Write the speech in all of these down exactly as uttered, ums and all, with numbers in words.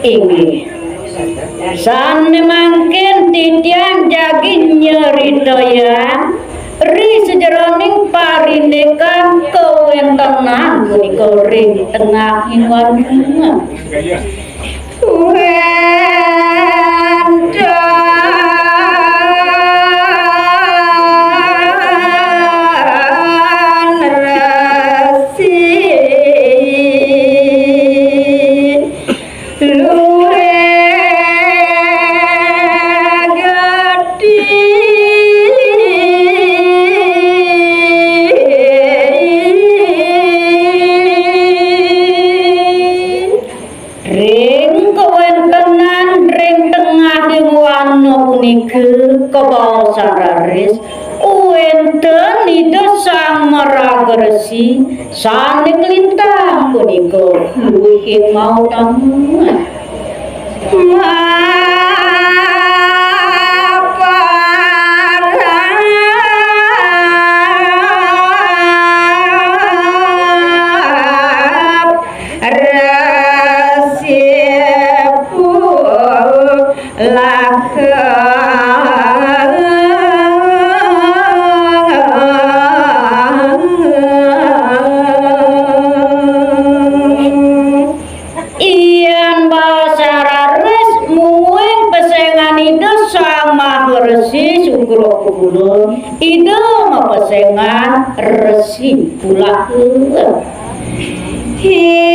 Inggih. Sané mangkin titiang jagi nyaritayan ri sajeroning parindikan kawéntenan punika ring tengahing wanuna. Ring kawéntenan ring tengahing wana punika kabaosan raris, wénten Ida Sang Maraga Resi sané kalintang punika luihing mautama. Yan baos raris mungguing pesengan Ida Sang Maha Resi Sukra Kula, Ida mapesengan Resi Pulaka. Hiring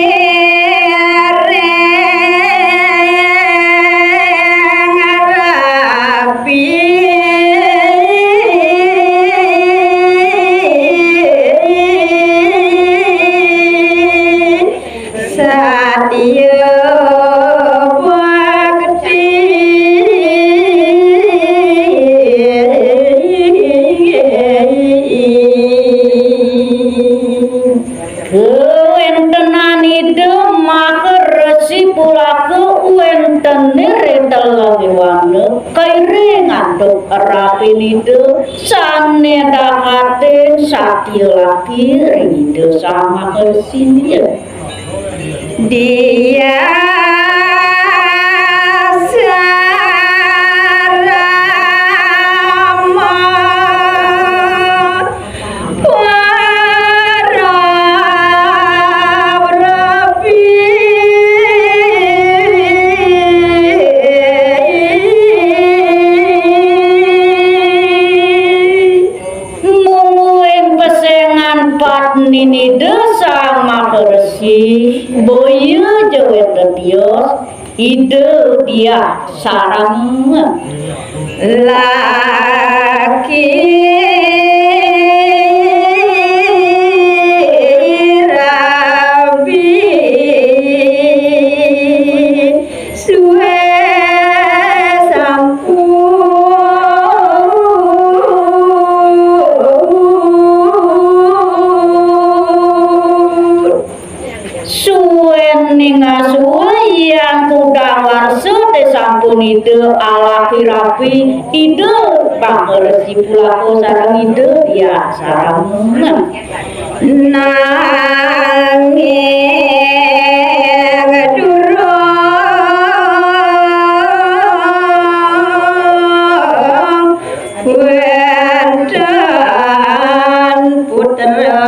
rapi sadia bakti. Kawéntenan Ida Maha Resi Pulaka wénten ring telenging wana, kairing antuk rapin Ida sané dahating satia laki ring Ida Sang Maha Resi. Dia sarama Mungguing pesengan patnin Ida Sang Maha Resi, boya ja wénten tios, Ida Diah sareng laki rabi sué sampun. Suéning asuéyan kudang warsa té sampun Ida alaki rabi, Ida Maha Resi Pulaka sareng Ida Diah sareng. Nanging durung wénten putra.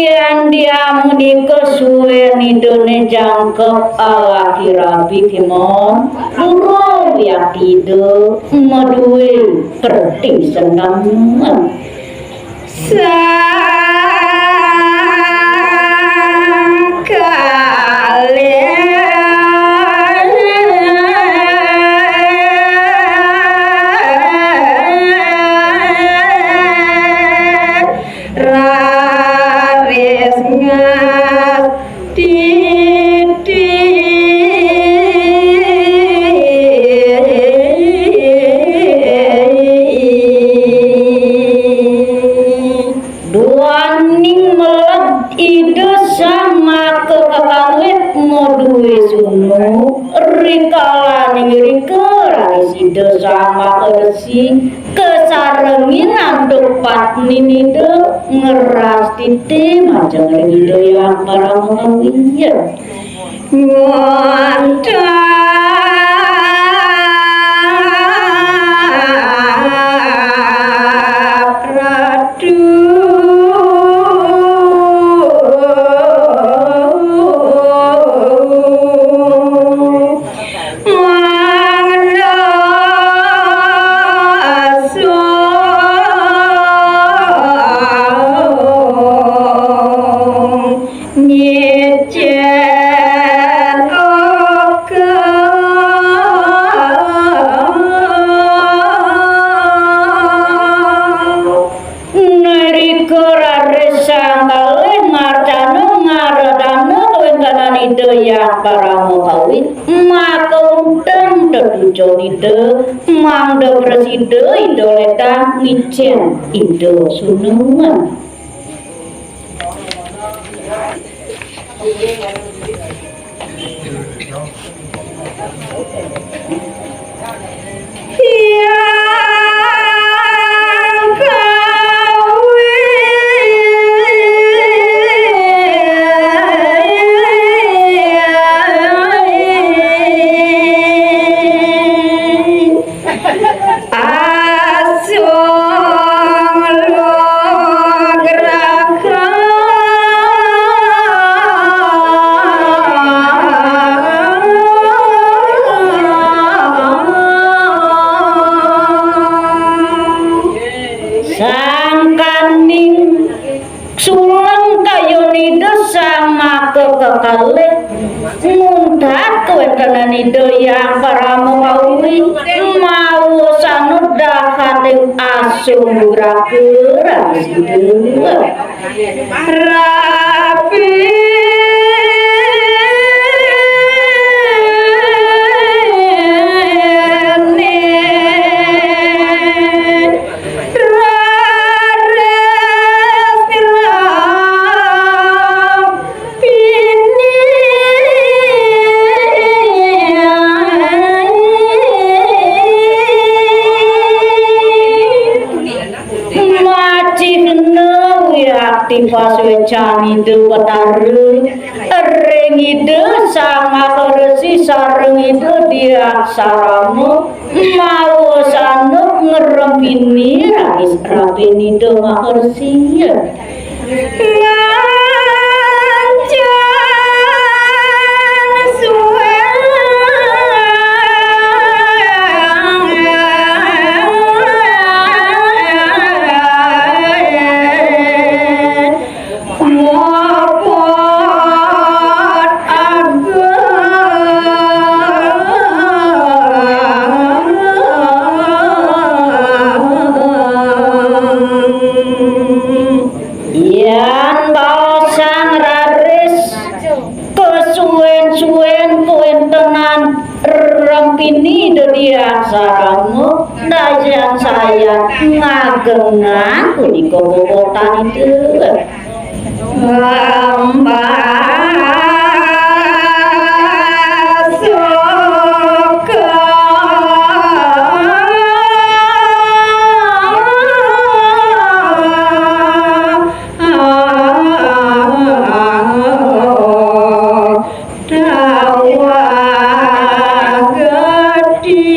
Yan diamunika suwé nidané jangkep alaki rabi kémon, durung wiakti Ida madué perti seneng. Sakalih Sang Maha Resi kasarengin antuk patnin Ida ngrastiti majeng ring Ida Hyang Parama Kawi. Ngandhap Ratu. Mangda song nyicen oka. Nalika raris sang kalih ngarcana ngaradana kawéntenan Ida Hyang Parama Kawi, maka unteng tetujon Ida, mangda prasida Ida lédang ngicén Ida sunemen. Asung lugraga. Sangkaning suleng kayun Ida Sang Maka Kekalih, nguntat kawéntenan Ida Hyang Parama Kawi, mawa sanut dahating asung raga rasidha. Rapi Macihna wiakti pasuécan Ida Betara ring Ida Sang Maha Resi sareng Ida Diah Sarama. Mawa sanut ngrempini raris rapin Ida Maharsi. Ngancan suwé. Yan baosang raris kasuwén-suwén kawéntenan rempini Ida Diah Sarama, dayan sayan ngagengan punika bobotan Ida. Tawah gedhi.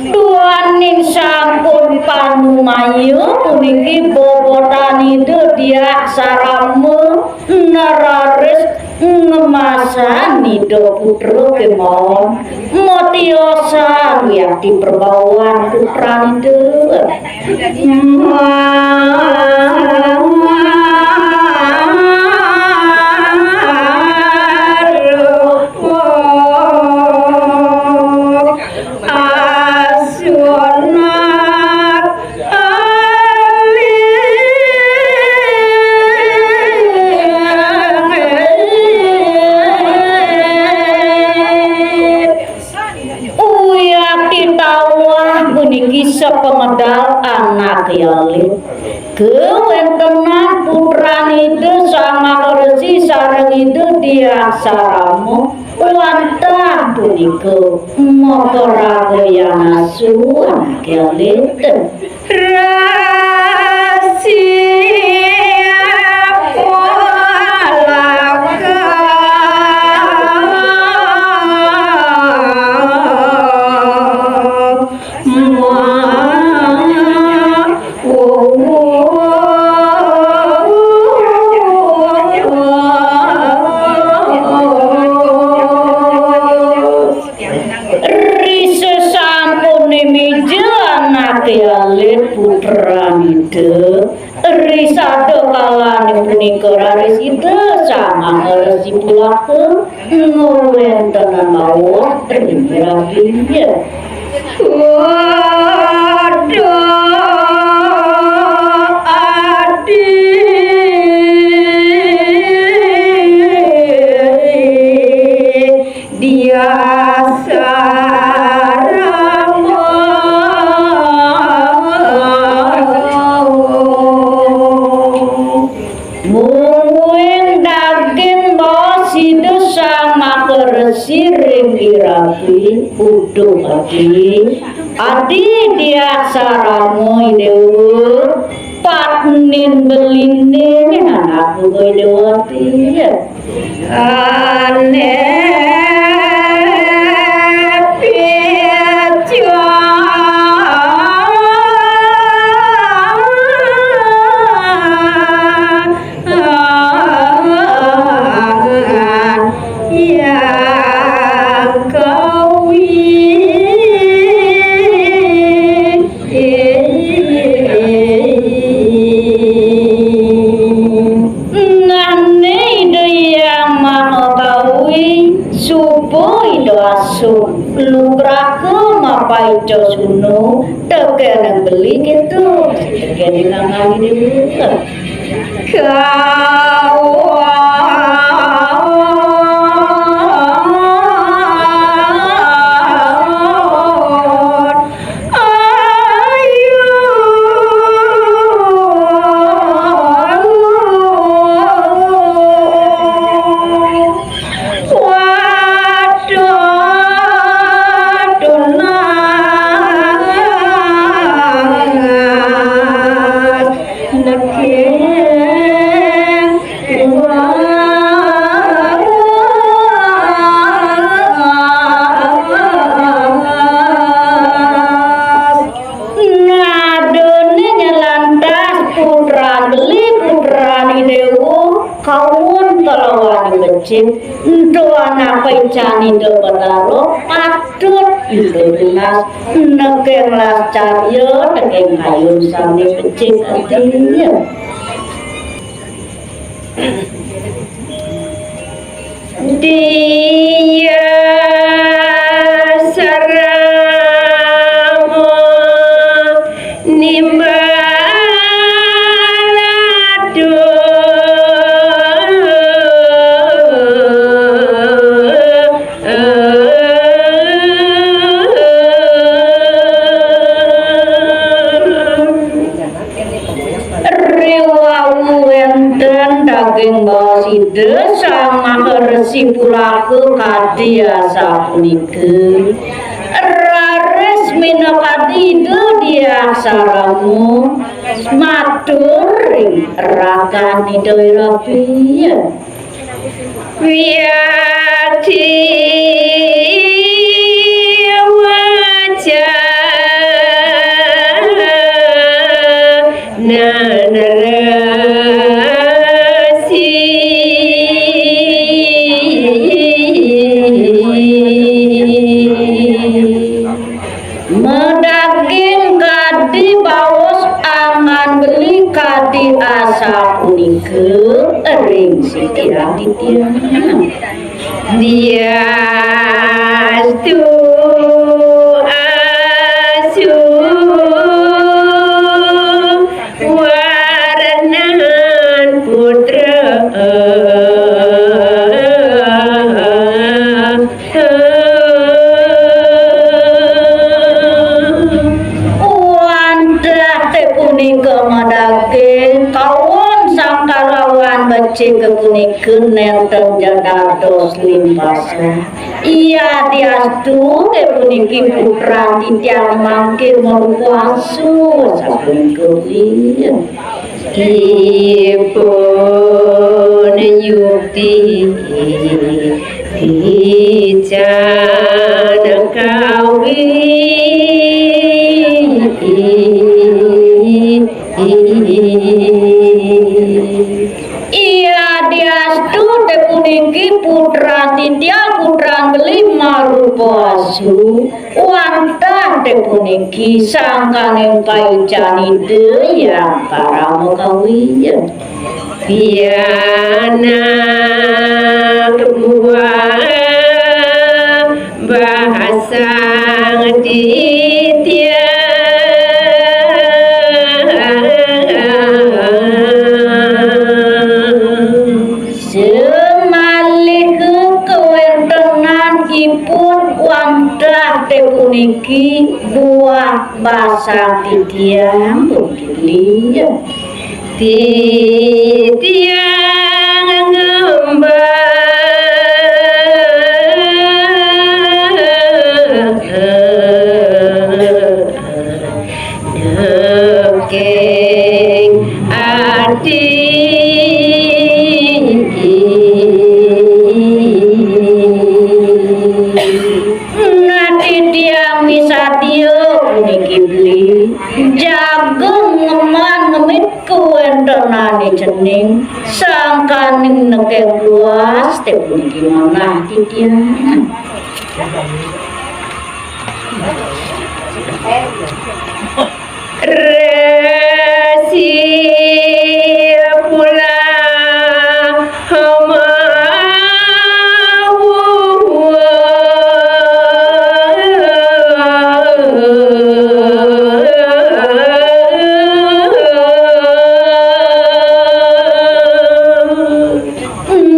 Duaning sampun panumaya puniki bobotan Ida Diah Sarama nararis ngemasan Ida putra kemawon. Matiosan wiakti prabawan putranipun. Asunat alit. Uyati tawah puniki sapamedal anak alit. Kawéntenan putran Ida Sang Maha Resi sareng Ida Diah Sarama wantah punika maparagayan asu anaké alit. Resi Palaka. Ri sasampuné mija anaké alit putran Ida, ri sada kalané punika raris Ida Sang Maha Resi Palaka ngawéntenang maos ring rabi. Waduh, adi. Diah Sarama. Mungguing daging baos Ida Sang Maha Resi ring irabi, uduh adi, adi Diah Sarama Déwa, patnin beliné anak Déwati. Ané pican yang kawi. Nane Ida Hyang Maha Kawi, suba Ida asung, lugraka mapaica sunu, tekening beli gitu, tekening nangani dewa. Kawan. Ayu. Waduh, tunas. Neging. Nadune nyelantas putran beli putran Idewa kawon kalawan becik, ento anak pecan Ida Batara patut Ida tunas nekeng las carya nekeng kayun sane becik ati. Dia sarama nimbang aduh. Riwau wenten daging baos Ida Sang Maha Resi Pulaka kadi asapunika. Raris minakadi Ida Diah Sarama matur ring rakan Ida Irapiya. Wiyadi wajah nanarasi. Madaging kadi baos angan beli kadi asapunika ring Siti Aditya. Diastu asu waranan putra. Wantah te punika madaging Puniki nénten dados limpasa. Yadiastu puniki putran titiang mangkin marupasu sapunika. Ipun yukti ican kawi. Yadiastu puniki putran titiang putran beli marupasu. Wantah puniki sangkaning paican Ida Hyang Parama Kawi. Pianak buah basang titiang. Samalih kawéntenanipun wantah puniki buah basang titiang puniki. Titiang ngembang nekeng ati. Nah, titiang misadia puniki beli jagung ngemban ngemit kawéntenané cening sangkaning nekeng puas puniki manah titiang. Resi pulang hamawu.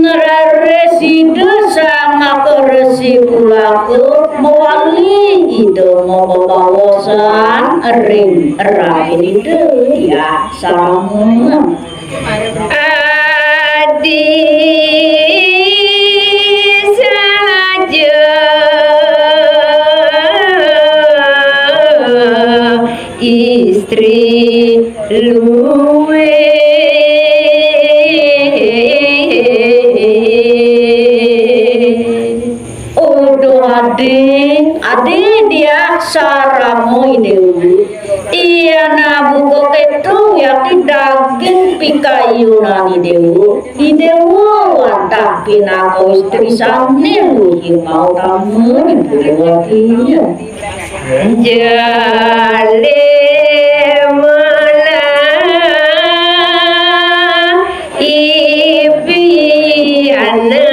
Nraris Ida Sang Maha Resi Pulaku mawali Ida mapapaosan ring rahina Ida Hyang Sarama. Adi saja istri luwih. Uduh adi, adi diah sarama Idéwa. Iya nabuka kéto yakti daging pikayunan Idéwa. Idéwa wantah pinaka istri sané luhing mautama Idéwa. Jale malah ipiana.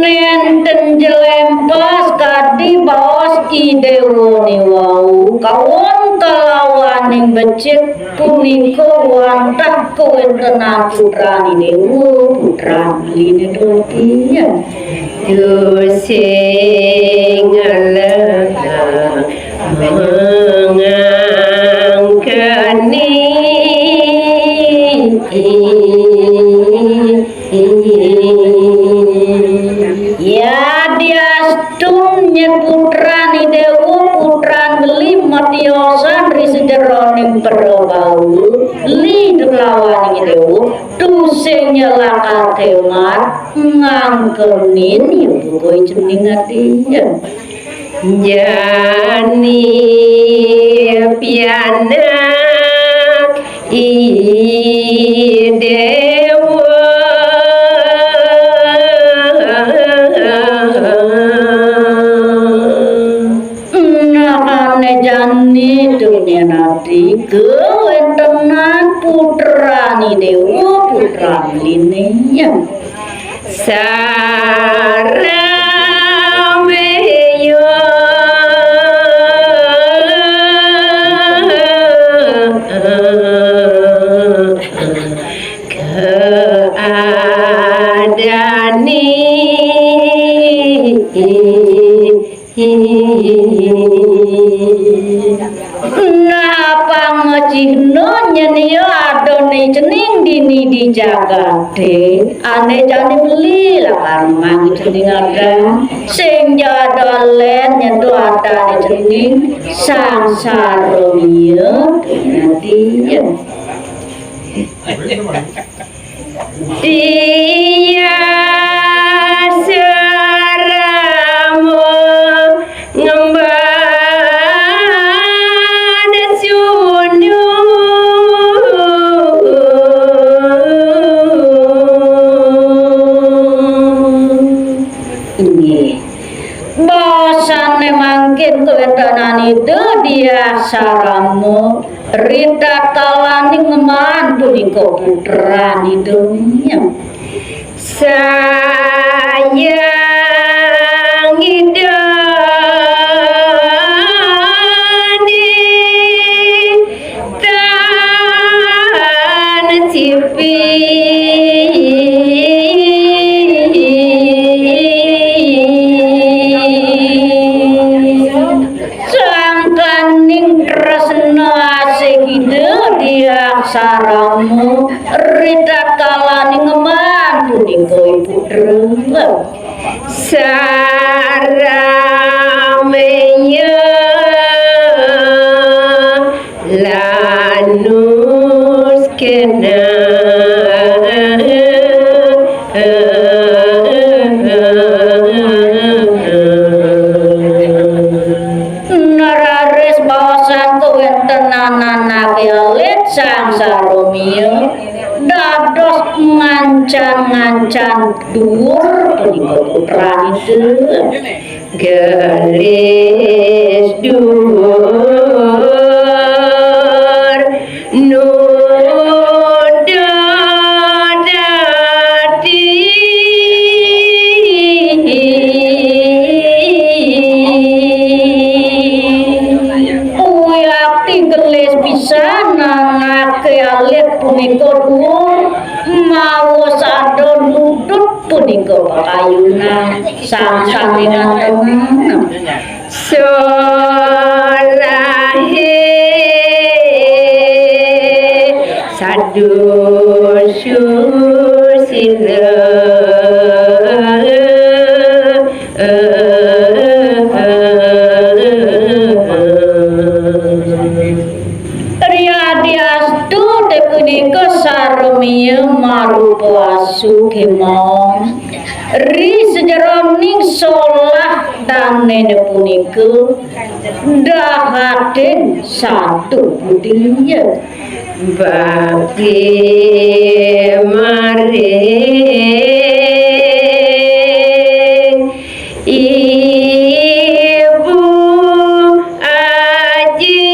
Nénten jlempes kadi baos Idéwané wau, kawon kalawaning becik punika wantah kawéntenan putran Idéwa, putran Beliné Dropinyen. Tusing ngelah mengangkeni. Yadiastun nyén putran Idéwa, putran Beli matiosan ri sajeroning prabawa, Beli kalawaning Idéwa, tusing nyelakar kémat ngangkenin ya bukuy cening ati. Jani pianak Idéwa. Nah, ané jani dunya nati kawéntenan putran Idéwa, putran Beliné. Sarameyo keadani. Nyen ya adané cening dini di jagaté, ané jani beli lakar manggi cening ada. Sing jada lén nyedo adané cening sangsara mia nanti ya. Iya sarama ngemban sunyu. Inggih. Basané mangkin kawéntenan Ida Diah Sarama ritatkalaning ngemban punika putran Ida. Sayang Ida Tan sipi. Sangkaning tresna asih Ida Diah Sarama ritatkalaning ngemban punika Ibu Trengel. Sarameya lanus kena. Nararis baosan kawéntenan anaké alit sangsara mia dados ngancan-ngancan duur punika putranipun. Gelis duur nuda dadi. Uyakti gelis pisan anaké alit punika duur, maos ada nudut punika pakayunan sang saminan temen. Solahe sadu susila. Riyadiastu té punika saramiya marupa asu kémaon. Ri sajeroning solah danéné punika dahating satu budiya. Bakti maring Ibu Aji.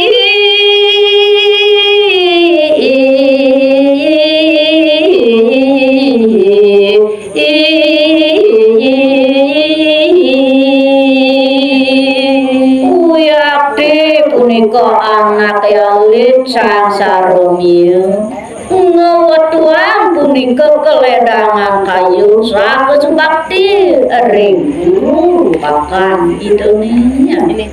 Uyakti punika anaké alit sangsara mia. Ngwetuang punika kaledangan kayu saha subakti ring guru pakan idané.